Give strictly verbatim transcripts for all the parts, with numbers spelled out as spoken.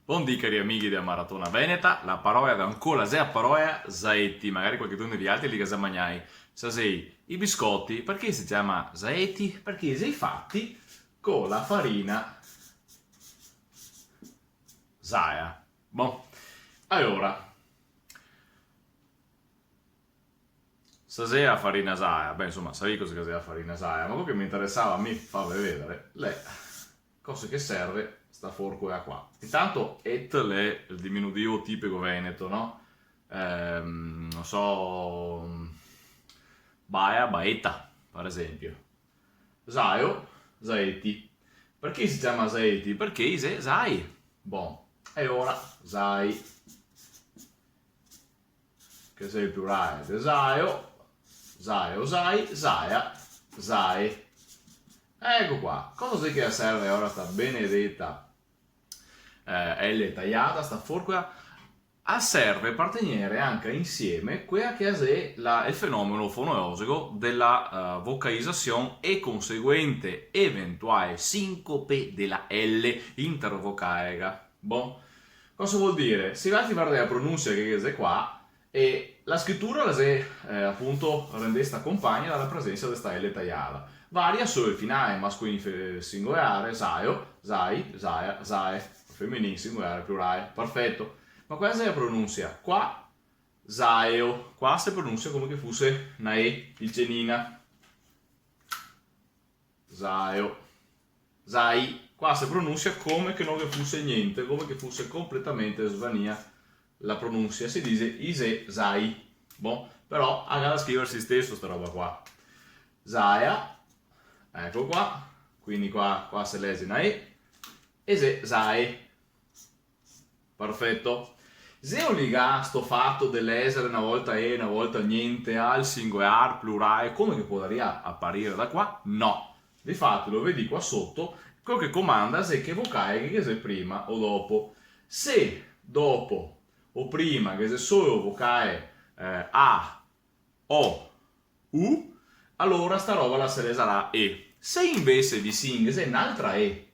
Bondì, cari amighi dea Maratona Veneta, la paroea d'ancò la xe a paroea zaeti, magari qualchedun de vialtri li ga za magnai. Sasei, i biscoti, parché se ciama zaeti? Parché i xe fati co la farina zaea. Bon, alora, sasei a farina zaea, beh, insoma, savì cosa che xe a farina zaea, ma quel che me interesava a mi farve vedare l'è cosa che serve sta forcoea qua. Intanto et l'è el diminutivo tipico veneto, no? Ehm, no so, baea, baeta, par esempio. Zaeo, zaeti. Parché se ciama zaeti? Parché i xe zai. Bon, e ora zai, che xe el plurale de zaeo, zaeo, zai, zaea, zae. Eco qua. Cosa xe che serve ora sta benedeta, eh, L taiada, sta forcoea? A serve par tegnere anca insieme quea che a xe la, el fenomeno fonologico dela, eh, vocaizasion e conseguente eventuale sincope dela L intervocaica. Bon. Cosa vol dire? Se valtri vardè la pronunsia che, che xe qua, e la scritura la xe, eh, apunto, rendesta compagna dala presensa de sta L taiada. Varia solo el finale, mascolin fe-, singoeare, zaeo, zai, zaea, zae, feminin singoeare, plurale, perfeto. Ma quea xe la pronunsia? Qua, zaeo, qua se pronunsia come che fuse na E picenina. Zaeo. Zai. Qua se pronunsia come che no ghe fuse gnente, come che fuse completamente svania la pronunsia. Se dixe i xe zai. Bon, però a ga da scriverse isteso sta roba qua. Zaea. Eco qua. Quindi qua, qua se lexe na E. E xe zae. Perfeto. Xe oligà sto fato de lèxare na volta E, na volta gnente, al singoear, plurale, come che podaria aparire da qua? No. Difati, lo vedì qua soto, queo che comanda xe che vocale che ghe xe prima o dopo. Se dopo o prima ghe xe solo vocale, eh, A, O, U, alora sta roba la se lexarà E. Se invese visin ghe xe n'altra E,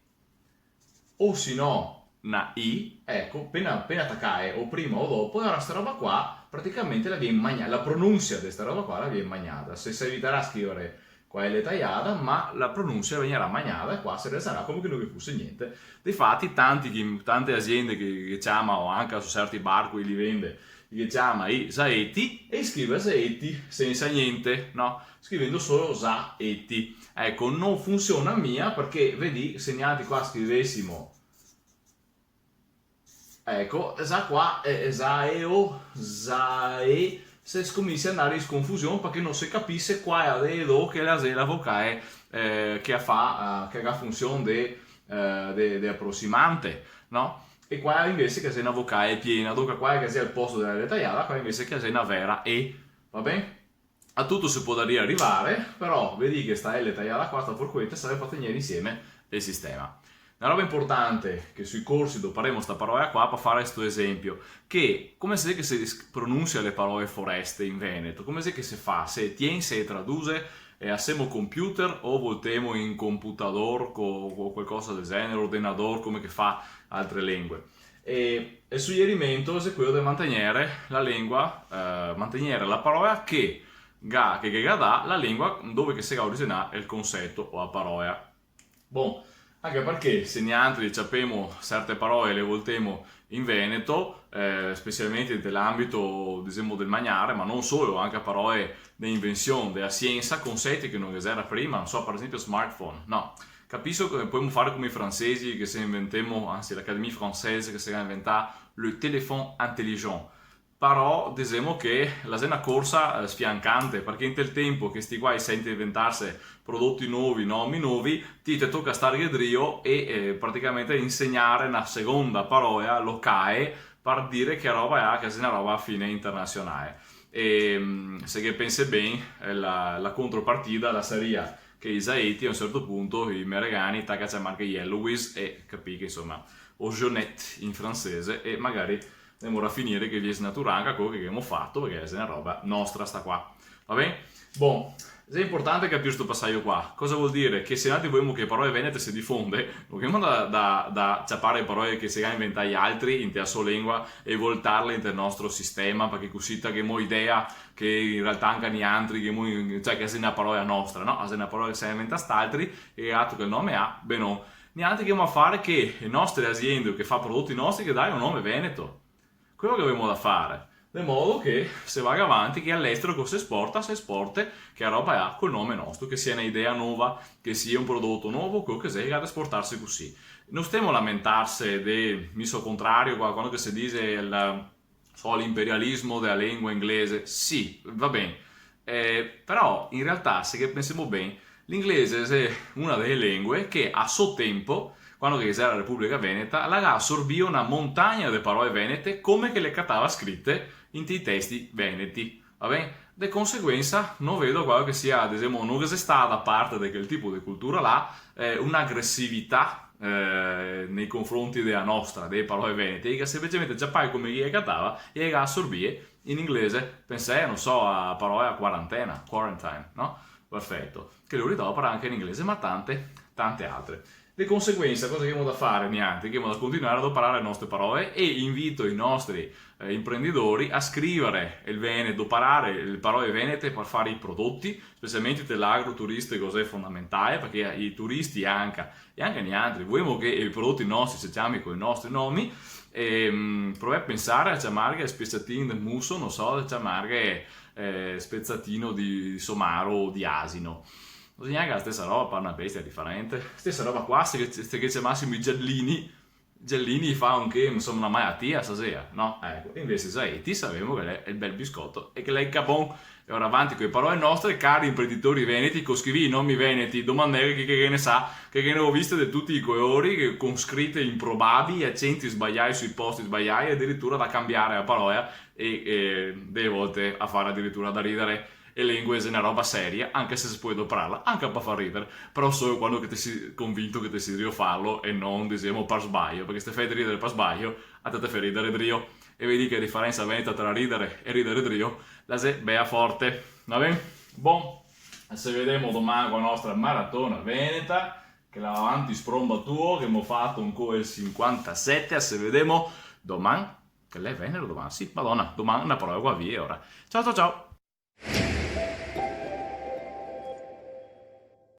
o se no na I, eco, pena, pena tacà E, o prima o dopo, alora sta roba qua praticamente la vien magna-, la pronunsia de sta roba qua la vien magnada. Se, se evitarà scrivere co la L taiada, ma la pronunsia vegnarà magnada e qua se lexarà come che no ghe fuse gnente. Difati, tanti che, tante aziende che, che ciama, o anca su certi barcoi li vende, che ciama i zaeti e i scrive zaeti sensa gnente, no? Scrivendo solo zaeti. Eco, no funsiona mia parché, vedì, se nialtri qua scrivesimo, eco, za qua, eh, zaeo, zae, se scominsia a ndare in sconfusion parché no se capise quala de e do che la xe la vocale, eh, che a fa, eh, che a ga funsion de, eh, de, de aprosimante, no? E qua invese che xe na vocale piena, donca qua che xe al posto dela L taiada, qua invese che xe na vera E, va ben? A tuto se podaria rivare, però vedì che sta L taiada qua, sta forcoeta, serve par tegnere insieme el sistema. Na roba inportante che sui corsi doparemo sta parola qua, par fare sto esempio, che come xe che se s-, pronunsia le parole foreste in veneto? Come xe che se fa? Se tien, se traduxe, e asemo computer o voltemo in computador co, co qualcosa del genere, ordenador, come che fa altre lengue. E el sugerimento xe queo de mantegnere la lengua, eh, mantegnere la parola che ga, che, che ga dà la lengua dove che se ga originà el conceto o la parola. Bon, anca parché se nialtri ciapemo certe paroe e le voltemo in veneto, eh, specialmente inte l'ambito, disemo, del magnare, ma no solo, anca paroe de invension, de la siensa, conceti che no ghe gera prima, no so, par esempio smartphone, no. Capiso che podemo fare come i francesi che se inventemo, anzi, l'Académie française che se ga inventà le téléphone intelligent. Però disemo che la xe na corsa, eh, sfiancante, parché inte el tempo che sti qua i sente inventarse prodoti novi, nomi novi, ti te toca starghe drio e, eh, praticamente insegnare na segonda parola locale par dire che roba xe, che xe na roba a fine internasionale. E, mm, se ghe pense ben, eh, la, la contropartida la saria che i zaeti a un certo punto, i meregani, taca a ciamarghe Yellowies e capì che, insoma, o Jeanette in francese, e magari ndemo a finire che vien snaturà anca queo che ghemo fato, parché xe na roba nostra sta qua. Va ben? Bon, Xe inportante capir sto pasajo qua. Cosa vol dir? Che se noaltri volemo che e paroe venete se difonde, no ghemo da, da, da ciapar e paroe che se ga inventà i altri inte a so lengua e voltarle inte el nostro sistema, parché cusì ghemo idea che in realtà anca nialtri, che mo-, cioè che xe na paroa nostra, no? Xe na paroa che se ga inventà st'altri e altro che el nome ga, benon. Nialtri ghemo da far che e nostre aziende che fa prodoti nostri che dae un nome veneto. Quelo che ghemo da far. De modo che se vaga avanti, che al'estero co se esporta, se esporte, che a roba xe col nome nostro, che sia na idea nova, che sia un prodoto novo, quelo che xe, che ga da esportarse cusì. No stemo a lamentarse de, mi so contrario qua, quando che se dixe el, so, l'imperialismo dea lengua inglese, sì, va ben. Eh, però, in realtà, se che pensemo ben, l'inglese xe una dee lengue che a so tempo, quando che ghe xera la Republica Veneta, la ga asorbìo na montagna de paroe venete come che le catava scrite inte i testi veneti, va ben? De conseguensa, no vedo qua che sia, ad esempio, no che sia stata parte de quel tipo de cultura là, eh, un'agresività, eh, nei confronti dea nostra, dee paroe venete, che semplicemente ciapava come che le catava e le ga asorbìe in inglese, pensè, no so, a parola quarantena, quarantine, no? Perfeto. Che lori dopara anca in inglese, ma tante, tante altre. De conseguensa, cosa che ghemo da far? Nialtri, che ghemo da continuar a doparar le nostre paroe e invito i nostri, eh, imprendidori a scrivar el vene-, doparar le paroe venete par far i prodoti, specialmente te l'agroturistego xe fondamentale, parché i turisti anca, e anca nialtri, volemo che i prodoti nostri se ciami coi nostri nomi, e, mm, provè a pensar a ciamarghe speziatin de muso, no so, ciamarghe, eh, spezzatino di, di somaro o di asino. No xe gnanca la stesa roba, par na bestia difarente. Stesa roba qua, se, se che ciamassimo i giallini, giallini fa anca, insoma, na malatia, sa xea, no? Eco, invese xaleti savemo che l'è el bel biscoto e che l'è el cabon. E ora avanti co le paroe nostre, cari imprenditori veneti, co scrivì i nomi veneti, domandè chi che ghe ne sa, che ghe ne go viste de tuti i colori, che con scrite improbabili, acenti sbaliai sui posti sbaliai, adiritura da cambiar la parola e, e dee volte a far adiritura da ridar. E lengue xe na roba seria, anca se se pol dopararla, anca par far ridar, però solo quando che te si convinto che te si drio farlo e no, disemo, par sbalio, parché se te fè ridar par sbalio, a te te fè ridar drio. E vedì che a difarensa veneta tra ridar e ridar drio la xe bea forte, va ben? Bon, se vedemo doman co la nostra maratona veneta, che la va avanti sprombatuo, che ghemo fato ancora el sinquantasete, se vedemo doman, che l'è venere doman, sì, madona, doman na parola qua via, ora. Ciao, ciao, ciao!